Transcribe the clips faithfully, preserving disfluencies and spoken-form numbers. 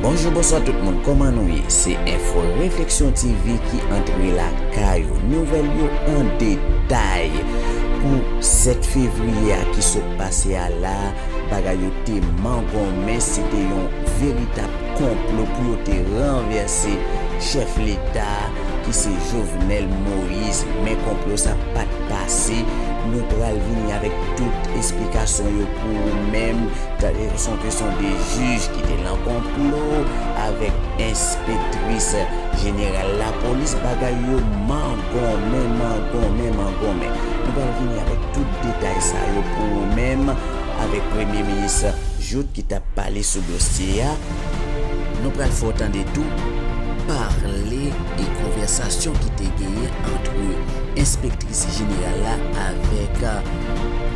Bonjou, bonswa tout moun, kòman nou ye? Se Enfo Refleksyon T V ki antre lakay ou. Nouvèl yo an detay. Pou sèt fevriye a ki sot pase a la, bagay yo te mangonmen, se te yon veritab konplo pou yo te ranvèse chèf Leta a, ki se Jovenel Moïse. Men konplo sa pa t pase. Nou pral vini avèk tout esplikasyon yo pou ou menm. Se yon kesyon de jij ki te nan konplo avèk enspektris jeneral lapolis. Bagay yo mangonmen, mangonmen, mangonmen. Nou pral vini avèk tout detay sa yo pou ou menm avèk Premye Minis Jouthe ki t ap pale sou dosye a. Nou pral fè w tande tou pale e konvèsasyon ki te genyen ant enspektris jeneral la avèk,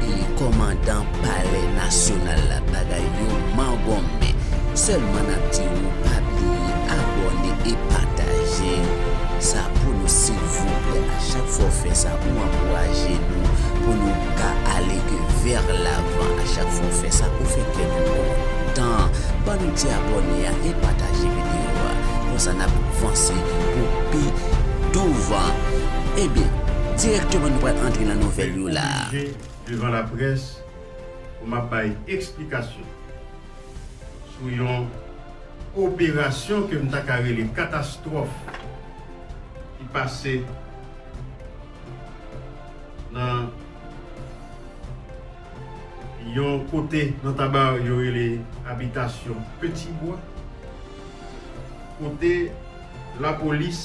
e, kòmandan Palè Nasyonal la. Bagay yo mangonmen. Sèlman n ap di w pa bliye abòne e pataje sa pou nou, silvouplè. A chak fwa w fè sa, ou ankouraje nou pou nou ka ale ke vè lavan. A chak fwa w fè sa, ou fè kè nou kontan. Ban nou ti abòne a e pataje videyo a. Konsa n ap vanse pou pi douvan. Ebyen, dirèkteman nou pral antre nan nouvèl yo la. Oblije devan laprès pou m ap bay eksplikasyon sou yon operasyon ke m ta ka rele katastwòf ki pase nan yon kote nan Taba yo rele abitasyon Petit Bois, kote lapolis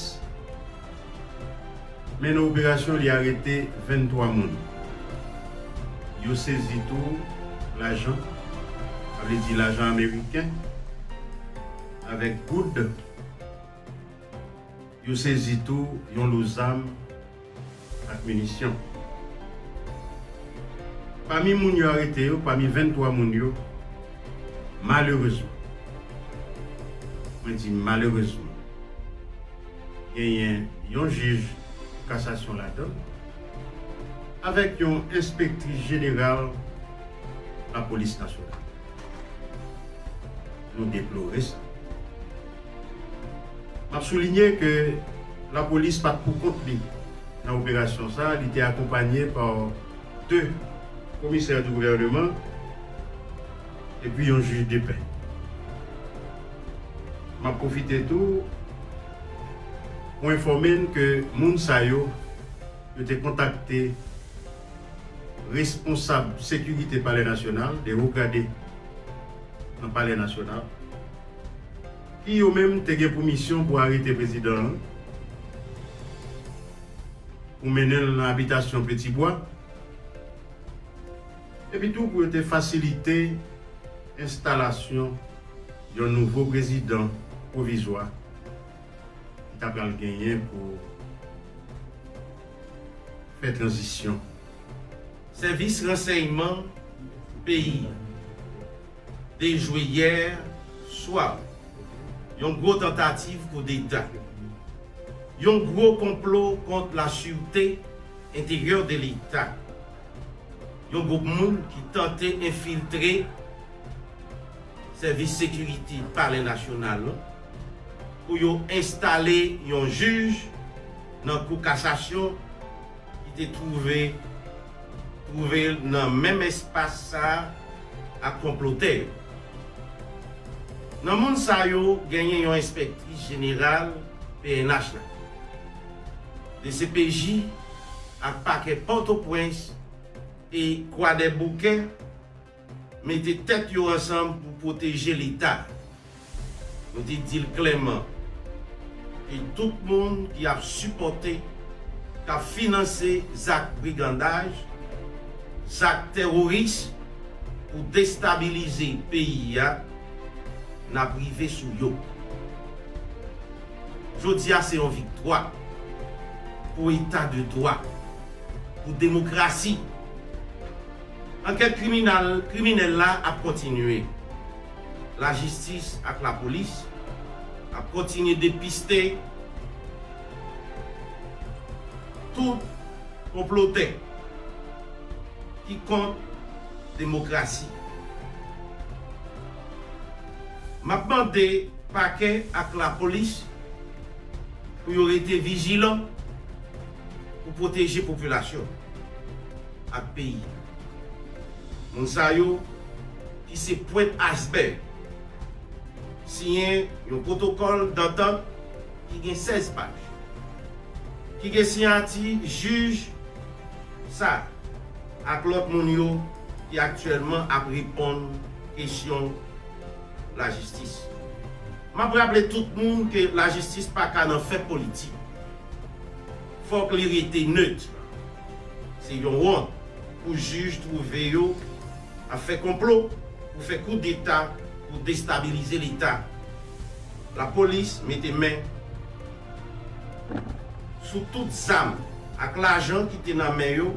mennen operasyon, li arete venntwa moun. Yo sezi tou lajan, sa vle di lajan ameriken, avèk goud. Yo sezi tou yon lo zam ak minisyon. Pami moun yo arete yo, pami venntwa moun yo, malerezman, mwen di malerezman, genyen yon jij kasasyon ladan l, avèk yon enspektris jeneral lapolis nasyonal. Nou deplore sa. M ap soulinye ke lapolis pa t pou kont li nan operasyon sa a, li te akonpanye pa de komisè di gouvèneman epi yon jij de pè. M ap pwofite tou pou enfòme n ke moun sa yo, yo te kontakte responsab sekirite Palè Nasyonal, de wo grade nan Palè Nasyonal, ki yo menm te gen pou misyon pou arete prezidan an, pou mennen l nan abitasyon Petit Bois, epi tou pou yo te fasilite enstalasyon yon nouvo prezidan pwovizwa ki ta pral genyen pou fè tranzisyon. Sèvis ransèyman peyi a dejwe yè swa yon gwo tantativ koudeta, yon gwo konplo kont la sûreté intérieure de Leta, yon gwoup moun ki tante enfiltre sèvis sekirite Palè Nasyonal la pou yo enstale yon jij nan Kou Kasasyon ki te twouve, twouve l nan menm espas sa a ak konplotè yo. Nan moun sa yo, genyen yon enspektris jeneral P N H la, D C P J ak pakè Pòtoprens e Kwadèboukè mete tèt yo ansanm pou pwoteje Leta. Nou te di l klèman, e tout moun ki ap sipòte, k ap finanse zak brigandaj, zak tèworis pou destabilize peyi a, n ap rive sou yo. Jodi a se yon viktwa pou eta de dwa, pou demokrasi. Ankèt kriminal, kriminèl la ap kontinye. Lajistis ak lapolis ap kontinye depiste tout konplotè ki kont demokrasi. M ap mande pakè ak lapolis pou yo rete vijilan pou pwoteje popilasyon ak peyi. Moun sa yo ki se pwent asbè siyen yon pwotokòl dantant ki gen sèz paj, ki gen siyati jij sa ak lòt moun yo ki aktyèlman ap reponn kesyon lajistis. M ap raple tout moun ke lajistis pa ka nan fè politik. Fòk li rete net. Se yon wont pou jij twouve yo ap fè konplo pou fè koudeta pou destabilize Leta. Lapolis mete men sou tout zam ak lajan ki te nan men yo.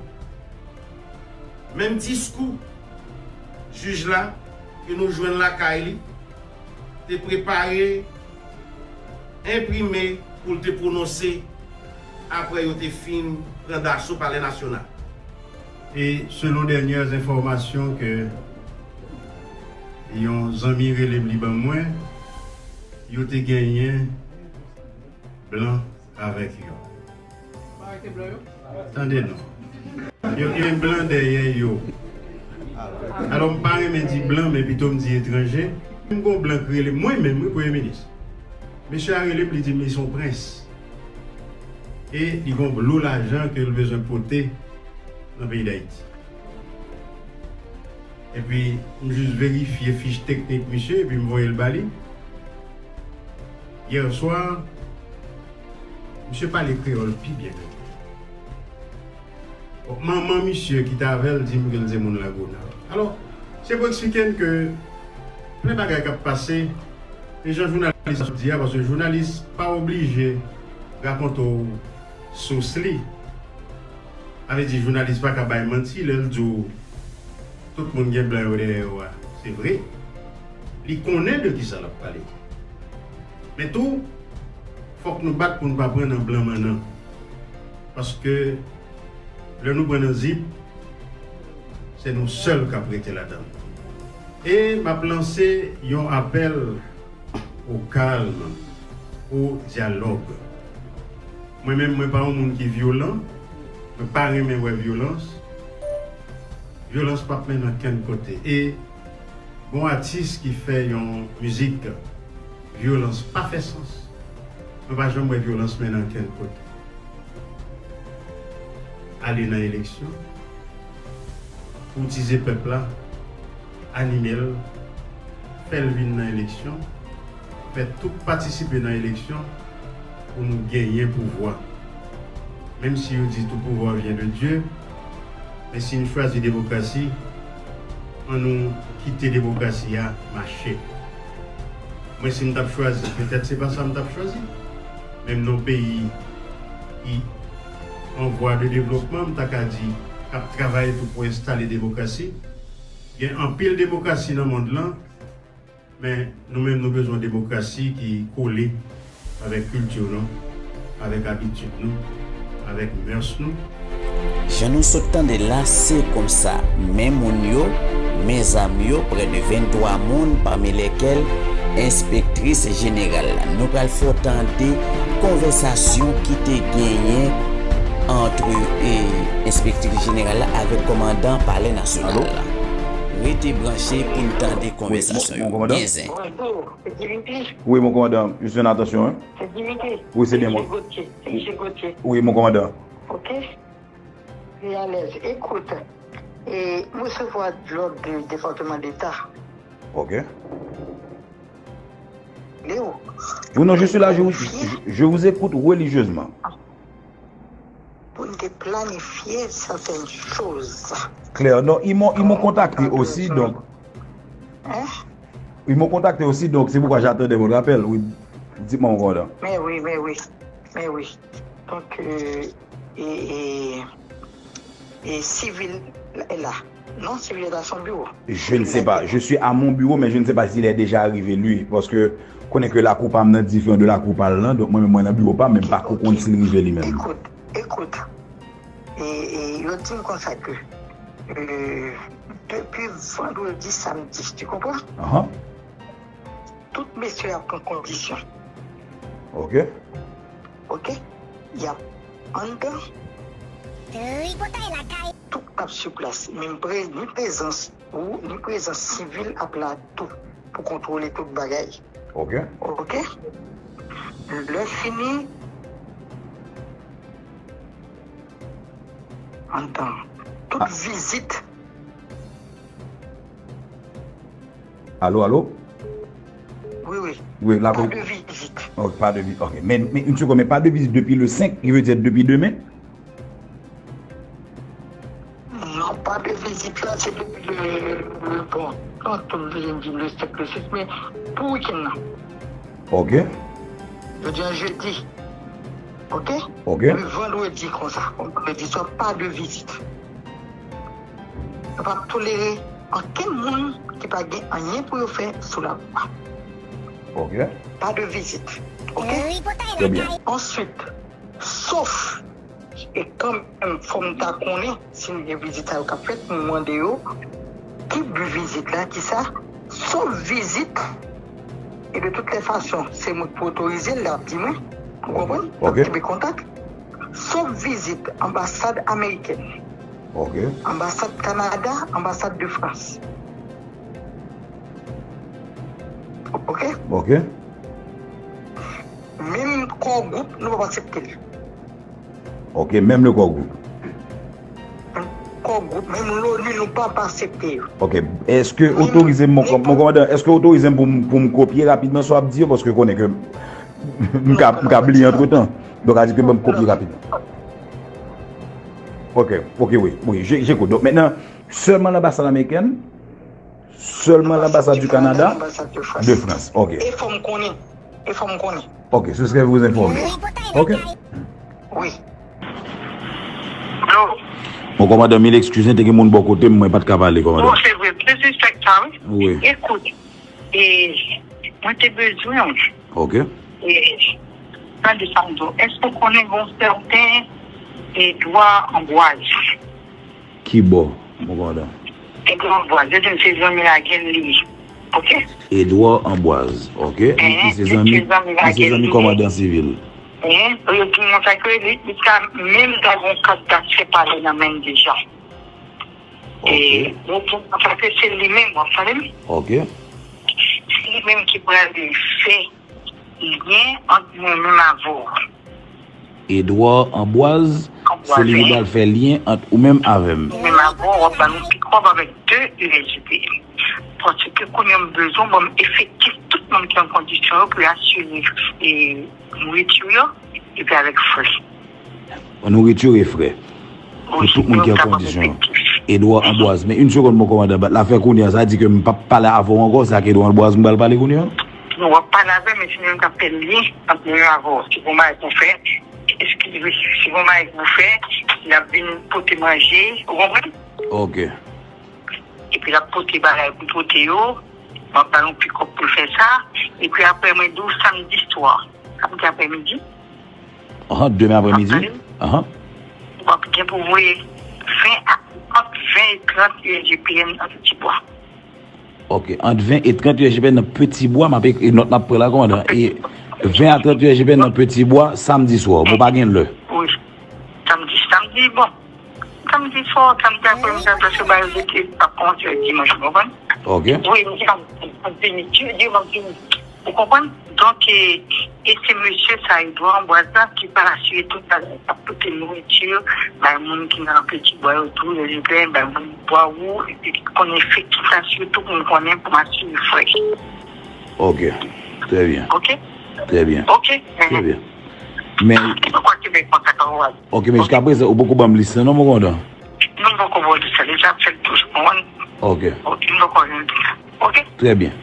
Menm diskou jij la ke nou jwenn lakay li te prepare, enprime pou l te pwononse apre yo te fin pran daso Palè Nasyonal. E selon dènyè enfòmasyon ke yon zanmi rele m li ban mwen, yo te genyen blan avèk yo. Tande non. Yo gen blan dèyè yo. Alò, m pa renmen di blan, men pito m di etranje. M gon blan k rele, mwen menm, wi, Premye Minis. Mesye a rele m, li di m li se yon prens. E li gon lo lajan ke l bezwen pote nan peyi Dayiti. Epi, m jis verifye fich teknik misye, epi m voye l ba li. Yè swa, misye pale kreyòl pi byen ke mwen. Bon, manman misye ki t avè l di m ke l se moun Lagonav. Alò, se pou eksplike n ke plen bagay k ap pase, e jan jounalis ap di a, paske jounalis pa oblije rakonte w sous li. Sa vle di jounalis pa ka bay manti lè l di w tout moun gen blan yo dèyè yo a. Se vre. Li konnen de kisa l ap pale. Men tou, fòk nou bat pou n pa pran nan blan mannan. Paske lè nou pran nan zip, se nou sèl k ap rete ladan l. E m ap lanse yon apèl o kalm, o dyalòg. Mwen menm, mwen pa yon moun ki vyolan, mwen pa renmen wè vyolans. Vyolans p ap mennen ankenn kote. E gon atis ki fè yon mizik, vyolans pa fè sans. Mwen pa janm wè vyolans mennen ankenn kote. Ale nan eleksyon, koutize pèp la, anime l, fè l vin nan eleksyon, fè tout patisipe nan eleksyon pou nou genyen pouvwa. Menm si yo di tout pouvoir vient de Dieu, men si n chwazi demokrasi, ann nou kite demokrasi a mache. Mwen, si m t ap chwazi, petèt se pa sa m t ap chwazi. Men m nan yon peyi ki an vwa de devlopman, m ta ka di, k ap travay tou pou enstale demokrasi. Gen anpil demokrasi nan mond lan, men nou menm nou bezwen demokrasi ki kole avèk kilti nou, avèk abitid nou, avèk mœurs nou. Jan nou sot tande l la, se konsa, men moun yo, men zam yo, près de venntwa moun, pami lèkèl enspektris jeneral la. Nou pral fè w tande konvèsasyon ki te genyen ant, e, enspektris jeneral la avèk kòmandan Palè Nasyonal la. Rete branche pou n tande konvèsasyon yo. Byen zen. Wi, mon commandant, je suis en attention, hein. C'est Dimitri. Oui, c'est bien moi. Monsieur Gauthier. C'est Monsieur Gauthier. Oui, mon commandant. Ok. Très à l'aise. Écoute, et m resevwa dlòd de Depatman Deta. Ok. Léo. Oui, non, je suis là, je vous, je, je vous écoute religieusement. Pou n te planifye certaines choses. Clair, non, ils m'ont, ils m'ont contacté aussi, donc. Hein? Ils m'ont contacté aussi, donc c'est pourquoi j'attendais votre appel. Oui, dites-moi, mon commandant. Mais oui, mais oui, mais oui. Donc, euh, et, et, et civil est là. Non, civil est à son bureau. Je ne sais pas. Je suis à mon bureau, mais je ne sais pas s'il est déjà arrivé, lui. Paske konnen ke lakou pa m nan diferan de lakou pa l lan. Donk, mwen menm, mwen nan biwo pa m, men m pa ko konn si l rive li menm. Écoute, écoute. E, e, yo di m konsa ke, euh, depi vandredi, samdi, tu comprends? Ahan. Tout mesye ap pran kondisyon. Ok. Ok? Y ap anndan. Tripotay lakay. Tout ap sou plas. Menm pre, ni prezans ou, ni prezans sivil ap la tou pou kontwole tout bagay. Ok. Ok? Lè fini, anndan. Tout vizit. Alo, alo? Wi, wi. Wi, la Pa de vizit. Ok, pa de vizit. Ok. Men, men, une seconde, men pa de vizit depi le senk, ki vle di depi demen? Non, pa de vizit la, se depi le, le, bon, antan m vle di le senk, le sis, men pou wikenn nan. Ok. Jodi a jedi. Ok? Ok. Le vandredi konsa. Vandredi swa pa de vizit. Yo p ap tolere ankenn moun ki pa gen anyen pou yo fè sou labou a. Ok. Pa de vizit. Ok? Trè byen. Answit, sof, e kanmenm fò m ta konnen si m gen vizit sa yo k ap fèt, m mande yo ki bi vizit la, ki sa, sof vizit, e de tout lè fason, se mwen k pou otorize l, l ap di mwen, ou konprann? N ap Ok. kenbe kontak. Sof vizit anbasad amerikèn, Ok. anbasad Kanada, anbasad de Frans. Ok? Ok. Menm Core Group, nou p ap aksepte l. Ok, menm le Core Group. Core Group, menm l'ONU, nou p ap aksepte yo. Ok. Èske otorize m, mon kòmandan, èske otorize m pou m, pou m kopye rapidman sa w ap di yo? Paske konnen ke m ka, m ka bliye antretan. Donk, a di ke ban m kopye rapidman. Ok, ok, wi, wi, je, j'écoute. Donk, mentnan, sèlman lanbasad amerikèn, sèlman lanbasad du Canada, de France. Ok. E fò m konnen. E fò m konnen. Ok, c'est ce que vous informez. Ok. Wi. Bon, kòmandan, mil eskiz, te gen moun bò kote m, mwen pa t ka pale, kòmandan. Bon, se vre, disrespect sa, wi. Wi. Ekout, e, mwen te bezwen w. Ok. E, tande sa m di w. Èske w konnen gon sèten Edouard Ambroise? Ki bò, mon kòmandan? Edouard Ambroise, yo di m se zanmi Lagen li ye. Ok? Edouard Ambroise, ok? Li, li se zanmi, li se zanmi kòmandan sivil. Hein? Yo di m konsa ke li, li ka menm ta gon kat dat fè pale nan men l deja. E, Ok. yo di m konsa ke se li menm, w ap tande m? Ok. Se li menm ki prale fè lyen ant mwen menm avè w. Edouard Ambroise, se li ki pral fè lyen ant ou menm avè m. Menm avè w, w ap ba nou pikòp avèk de U S G P N. Paske kounye a m bezwen ban m efektif tout moun ki an kondisyon yo pou yo asire, e, nouriti yo, epi avèk frè. Nouriti e frè. Pou tout moun ki an kondisyon. Edouard Ambroise. Men, yon segonn, mon kòmandan, bat la fè kounye a, sa di ke m p ap pale avè w ankò, se ak Edouard Ambroise m pral pale kounye a? Non, w ap pale avè m, men se li menm k ap fè lyen ant mwen avè w. Si gon bagay pou fè, eskize, si gon bagay pou fè, l ap vin pote manje, ou konprann? Ok. Epi l ap pote bagay pou pote yo, m ap ba l yon pikòp pou l fè sa, epi apre mwen di w samdi swa, samdi aprèmidi. Ahan, demen aprèmidi? Ahan. W ap gen pou voye ven a, ant ven e trant U S G P N nan Ti Bwa. Ok, ant ven e trant U S G P N nan Ti Bwa, m ap ekri nòt m ap pran la, kòmandan. E ven a trant U S G P N nan Ti Bwa, samdi swa, bon, pa gen lè. Wi. Samdi, samdi, bon. Samdi swa, samdi aprèmidi, apre se ba yo dete, pa kòmanse dimanch, ou konprann? Ok. Wi, m di, m ap vini, Dye di, m ap vini. Ou konprann? Donk, e, e se mesye sa, Edouard Ambroise la, ki pral asire tout bagay, k ap pote nouriti, bay moun ki nan Ti Bwa yo tou, yo libere, bay moun bwa ou, epi ki konnen efektif la, sitou pou m konnen pou m asire frè. Ok. Trè byen. Ok? Trè byen. Ok? Trè byen. Men, Poukwa Kebèk konsa ka wè? Ok, men jiska prezan, ou poko ban m lis la, non, mon kòmandan? Non, m poko ba w lis la, deja ap fèt douz mwa. Ok. Ok, m poko jwenn tou. Ok? Trè byen.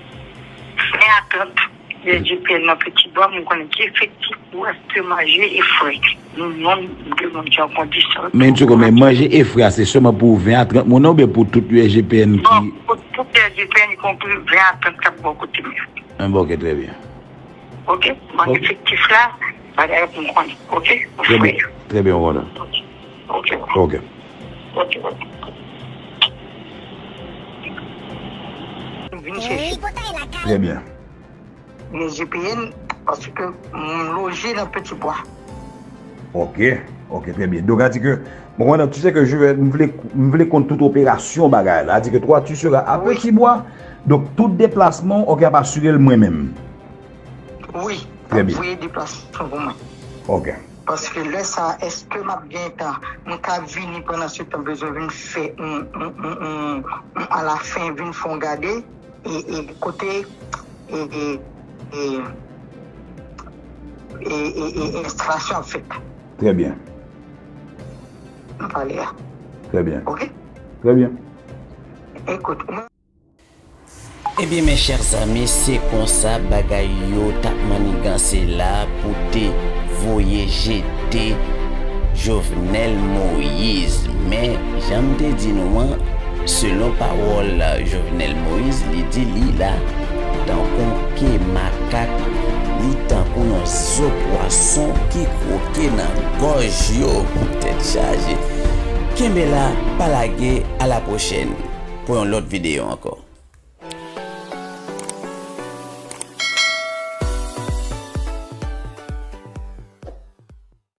Ven a trant, U S G P N nan Ti Bwa, m konnen ki efektif pou achte manje e frè. Nou, non, de moun ki an kondisyon. Men, yon segonn, men manje e frè a, se sèlman pou ven a trant moun nan oubyen pou tout U S G P N ki... Bon, pou tout U S G P N, ikonpri ven a trant k ap bò kote m yo. Ah, bon, ok, trè byen. Ok? Bon, efektif la, bagay pou m konnen. Ok? Trè byen, trè byen, mon kòmandan. Ok. Ok. Ok, ok. Trè byen. gen G P N, paske m loje nan Petit Bois. Ok, ok, trè byen. Donk, sa di ke, bon, mwen, tu sais que je vais, m vle, m vle konn tout operasyon bagay la. Sa di ke toi, tu seras à Petit Bois. Donk, tout deplasman, ok, ap asire l mwen menm. Wi, ap voye deplasman pou mwen. Ok. Paske lè sa, èske m ap gen tan? Mwen ka vini pandan se tan, bezwen vin fè, m, m, m, m, m, alafen, vin fè yon gade, e, e kote, e, e, e, e, e, e enstalasyon ap fèt. Trè byen. M pale a. Trè byen. Ok? Trè byen. Ekout, mwen Ebyen, mes chers amis, se konsa bagay yo t ap maniganse la pou te voye jete Jovenel Moïse. Men, jan m te di nou an, selon pawòl Jovenel Moïse, li di li la tankou ke makak, li tankou yon zo pwason ki kwoke nan gòj yo. Tèt chaje. Kenbe la, pa lage, à la prochaine pou yon lòt videyo ankò.